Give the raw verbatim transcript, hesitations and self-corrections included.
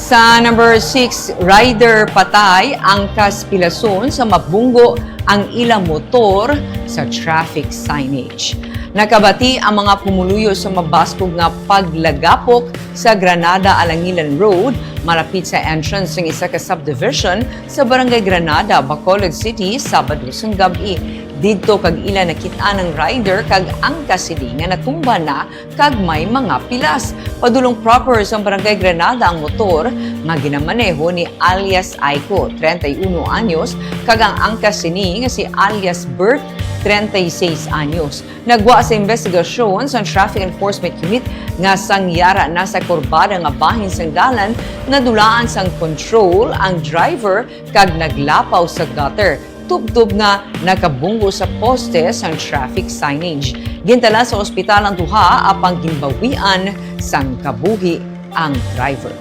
Sa number six, rider patay, angkas pilason sa mabunggo ang ilang motor sa traffic signage. Nakabati ang mga pumuluyo sa mabaskog nga paglagapok sa Granada Alangilan Road, malapit sa entrance sang isa ka subdivision sa Barangay Granada, Bacolod City, Sabado sang gab-i. Didto kag ila nakit-an ang rider kag angkas sini nga natumba na kag may mga pilas. Padulong proper sang Barangay Granada ang motor nga ginamaneho ni alias Aiko, treinta y uno anyos, kag ang angkas sini nga si alias Bert, treinta y seis anyos. Nagwa sa investigasyon sang Traffic Enforcement Unit nga sang yara na sa kurbada nga bahin sang dalan, nadulaan sang control ang driver kag naglapaw sa gutter, tubtob nga nakabunggo sa poste sang traffic signage. Gintala sa ospital ang duha, apang ginbawian sang kabuhi ang driver.